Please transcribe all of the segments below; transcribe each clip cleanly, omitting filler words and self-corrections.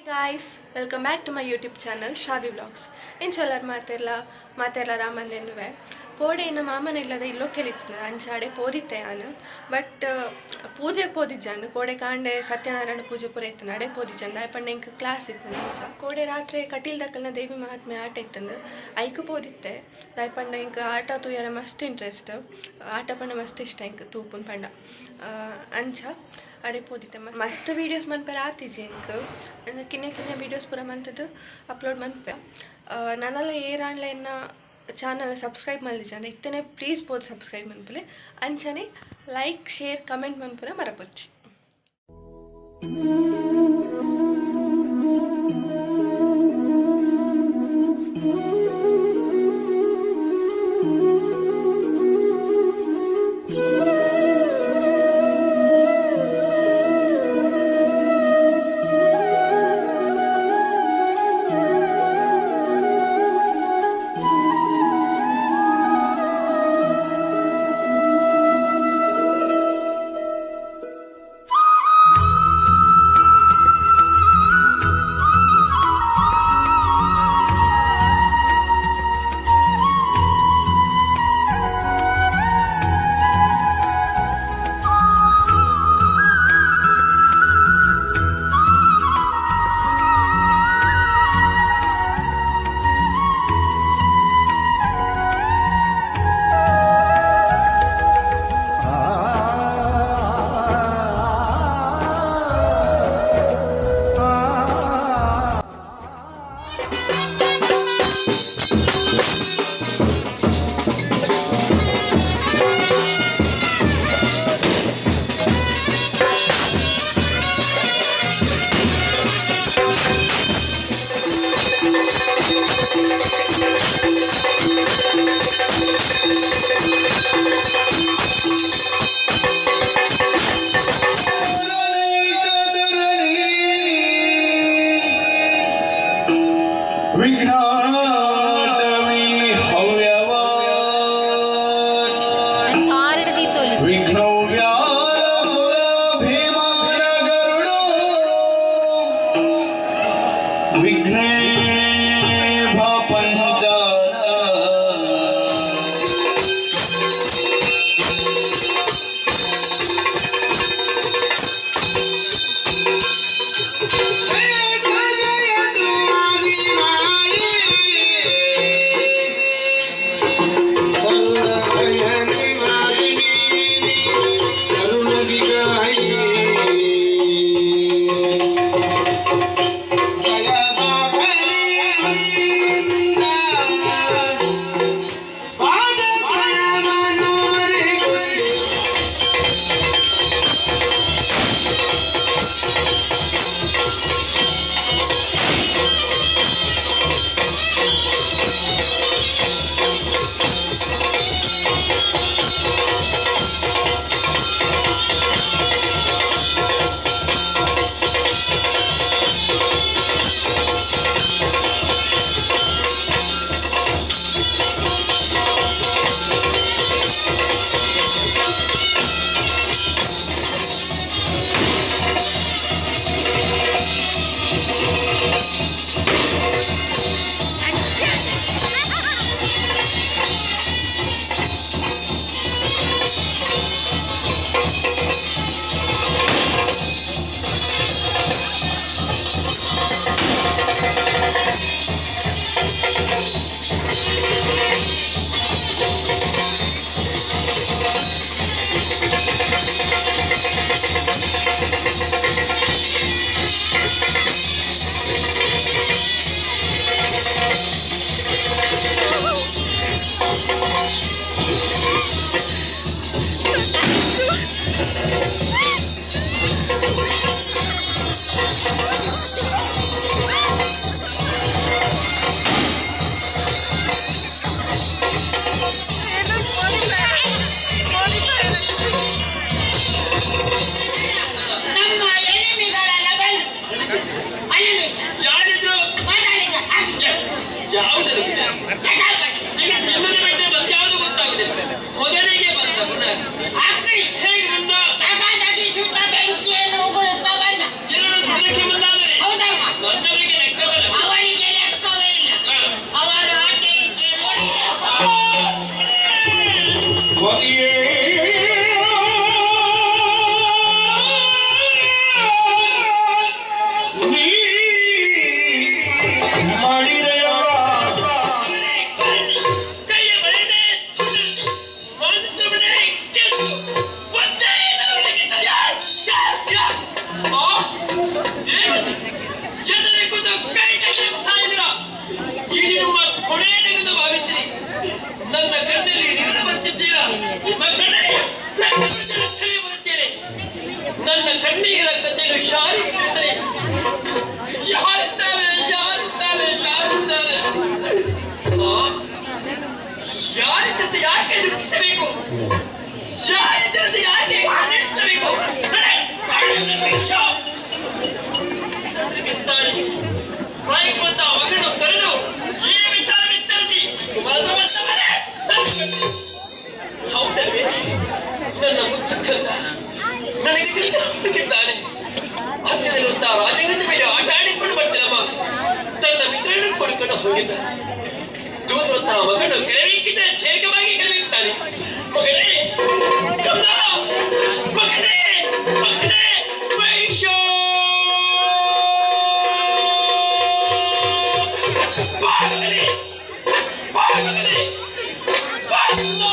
Guys, welcome back to my YouTube channel Shabi vlogs. ಇಂಚೊಲ್ಲರ್ ಮಾತೆರ್ಲ ಮಾತೆರ್ಲ ರಾಮಂದೆನ್ನುವೆ. ಕೋಡೆ ಇನ್ನ ಮಾಮನ ಇಲ್ಲದ ಇಲ್ಲೊಕ್ಕೆಲಿತ್ತು, ಅಂಚಾಡೆ ಪೋದಿತ್ತೆ ಯಾನು. ಬಟ್ ಪೂಜೆಗೆ ಪೋದಿಜ್ಜಾಂಡು. ಕೋಡೆ ಕಾಂಡೆ ಸತ್ಯನಾರಾಯಣ ಪೂಜೆ ಪೂರ ಇತ್ತು, ಅಡೆ ಪೋದಿಜ್ಜಾಂಡು. ಆಯ್ ಪಂಡ ಎಂಕ್ ಕ್ಲಾಸ್ ಇತ್ತು. ಅಂಚ ಕೋಡೆ ರಾತ್ರಿ ಕಟೀಲ್ ದಕ್ಕಲ್ನ ದೇವಿ ಮಹಾತ್ಮೆ ಆಟ ಇತ್ತಂದು, ಐಕು ಪೋದಿತ್ತೆ. ದಾಯ್ ಪಂಡ ಎಂಕ್ ಆಟ ತೂಯರ ಮಸ್ತ್ ಇಂಟ್ರೆಸ್ಟ್. ಆಟ ಪಂಡ ಮಸ್ತ್ ಇಷ್ಟ ಎಂಕ್ ತೂಪುನ್ ಪಂಡ. ಅಂಚ ಅಡೆ ಪೋದಿತ್ತೆ. ಮಸ್ತ್ ವೀಡಿಯೋಸ್ ಮನ್ಪೆರ ಆತಿಜಿ ಎಂಕ್. ಕಿನ್ಯ ಕಿನ್ಯ ವೀಡಿಯೋಸ್ ಪೂರ ಮಂತದ್ದು ಅಪ್ಲೋಡ್ ಮನ್ಪೆ. ನನಲ ಏರಾಂಡ್ಲ ಎನ್ನ ಚಾನಲ್ ಸಬ್ಸ್ಕ್ರೈಬ್ ಮಲ್ದಿಜಾಂಡ ಇತ್ತನೆ ಪ್ಲೀಸ್ ಪೋದು ಸಬ್ಸ್ಕ್ರೈಬ್ ಮನ್ಪುಲೆ. ಅಂಚನೆ ಲೈಕ್, ಶೇರ್, ಕಮೆಂಟ್ ಮನ್ಪುನ ಮರಪೊಚ್ಚಿ. ವಿಘ್ನಾಟವಿ ಹವ್ಯವಾ ವಿಘ್ನೋ ಭೀಮಾನ ಗರುಡೋ ವಿಘ್ನೇಭ ಪಂಚಾನ. ನಮ್ಮ ಎನಿಮಿಗಳೆಲ್ಲ ಬಂದು ಅನಿಮಿಷ. ಯಾರಿದ್ರು? ಮೊದಲಿಗೆ ಅಗ್ನಿ. ಯಾವುದು? ಚಟಾಪಟಿ. ಈಗ ಚಿನ್ನದ ಬೆಟ್ಟ ಮತ್ತೆ ಯಾವುದು ಗೊತ್ತಾಗುದಿಲ್ಲ. ಮೊದಲಿಗೆ ಬಂದ ಪುನಃ ಅಗ್ನಿ. ಹೇಗೆ ಬಂದ? ತಗದಗಿಸುತ್ತ ಬೆಂಕಿಯನ್ನು ಉಗುಳುತ್ತಾ ಬಂದ. ಎಲ್ಲರೂ ಸದಕ್ಕೆ ಬಂದಾದರೆ ಹೌದಮ್ಮ. ನನ್ನ ಕಣ್ಣಲ್ಲಿ ನೀರು ಬರ್ತಿದ್ದೀರಾ ಮಗನೇ, ನನ್ನ ರಕ್ಷಣೆ ಬರುತ್ತೇನೆ. ನನ್ನ ಕಣ್ಣೀರ ಕಥೆಗಳು ಯಾರಿಗೆ ತಿಳಿದರೆ? ಯಾರಿದ್ದಾರೆ, ಯಾರಿದ್ದಾರೆ, ಯಾರಿದ್ದಾರೆ? ಯಾರಿದ್ದಂತೆ ಯಾಕೆ ದುಃಖಿಸಬೇಕು? ಯಾರಿದ್ದಂತೆ ಯಾಕೆ ಕಣ್ಣೀರಿಸಬೇಕು? ರಾಯಕವಂತ ಮಗನು ಕರೆದು ಈ ವಿಚಾರ ವಿಚಾರಿಸಿ. ಹೌದಲ್ವೇ? ನನ್ನ ಮುತ್ತು ಕಂದ ನನಗೆ ತಿಳಿದು ಹೋಗಿದ್ದಾನೆ. ಹತ್ತಿರಲ್ಲಿರುವಂತ ರಾಜನ ಮೇಲೆ ಆಟ ಆಡಿಕೊಂಡು ಬರ್ತೀನಮ್ಮ. ತನ್ನ ಮಿತ್ರರನ್ನು ಕೊಡ್ಕೊಂಡು ಹೋಗಿದ್ದಾನೆ. ದೂರವಂತಹ ಮಗನು ಕರೆಬೇಕಿದ್ದರೆ ದೀರ್ಘವಾಗಿ ಕರೆಬೇಕ್ತಾನೆ. ಮಗನೇ ಕಮಲ, ಮಗನೇ, ಮಗನೇ ವೈಶೋ, ಬಾ ಮಗನೇ, ಬಾ ಮಗನೇ, ಬಾ ಕಂದ.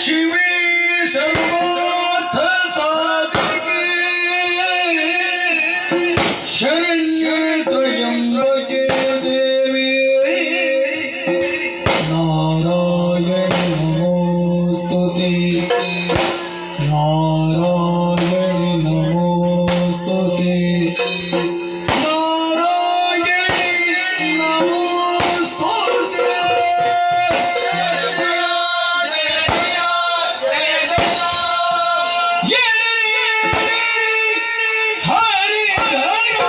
ಶಿವೇ ಸರ್ವಾರ್ಥ ಸಾಧಿಕೆ ಶರಣ್ಯೇ ತ್ರಯಂಬಕೆ ದೇವಿ ನಾರಾಯಣ ನಮೋಸ್ತುತೆ, ನಾರಾಯಣ ನಮೋಸ್ತುತೆ, ನಾರಾಯಣ ನಮೋಸ್ತುತೆ. ಹರಿ ಹರಿ.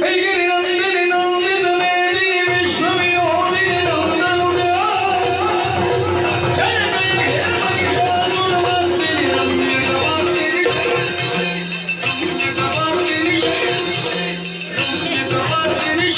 ಐಗಿರಿ ನಂದಿನಿ ನಂದಿತ ಮೇದಿನಿ ವಿಶ್ವವಿನೋದಿನಿ ನಂದನುಗ. ಜಯ ಜಯ ಹೇ ಮಹಿಷಾಸುರಮರ್ದಿನಿ ರಮ್ಯಕವಾರ್ತಿನಿ ರಮ್ಯಕವಾರ್ತಿನಿ ರಮ್ಯಕವಾರ್ತಿನಿ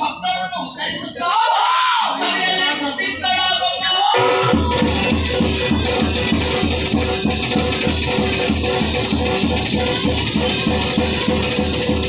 ಭಕ್ತರನ್ನು ಕರೆಸುತ್ತಾ ಕವಿಯಲ್ಲೇ ಪ್ರಸಿದ್ಧಳಾದವಳು. ಿ.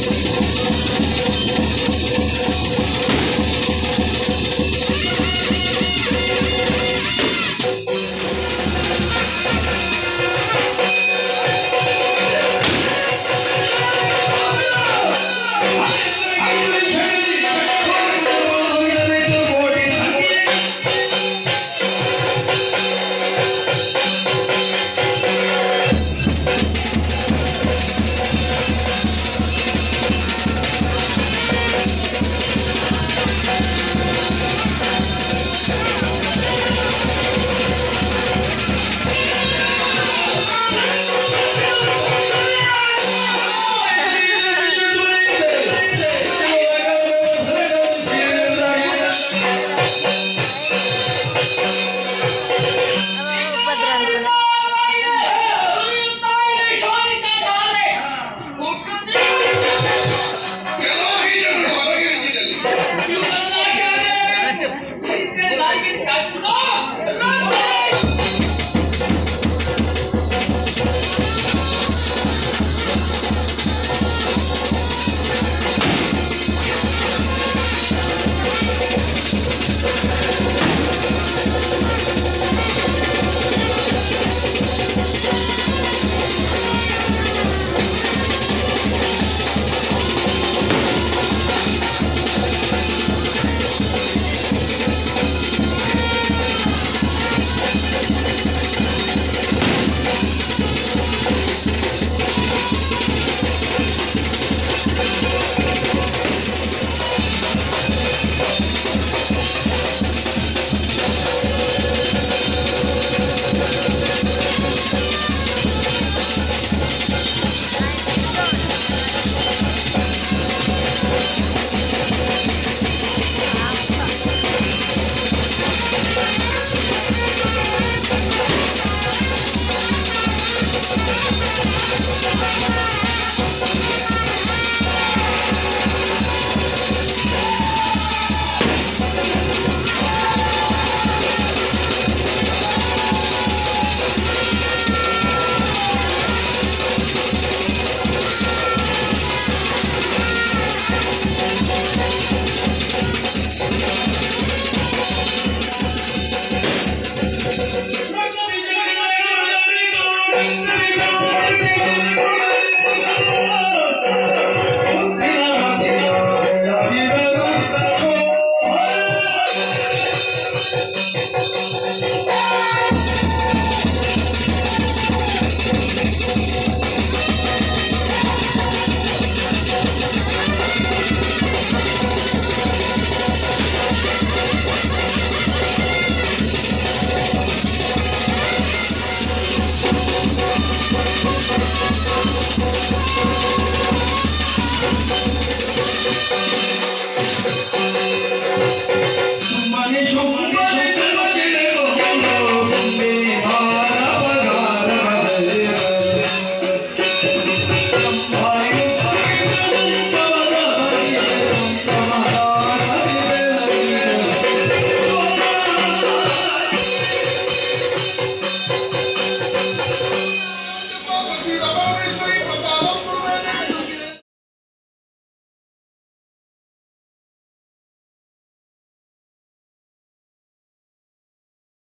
ಿ.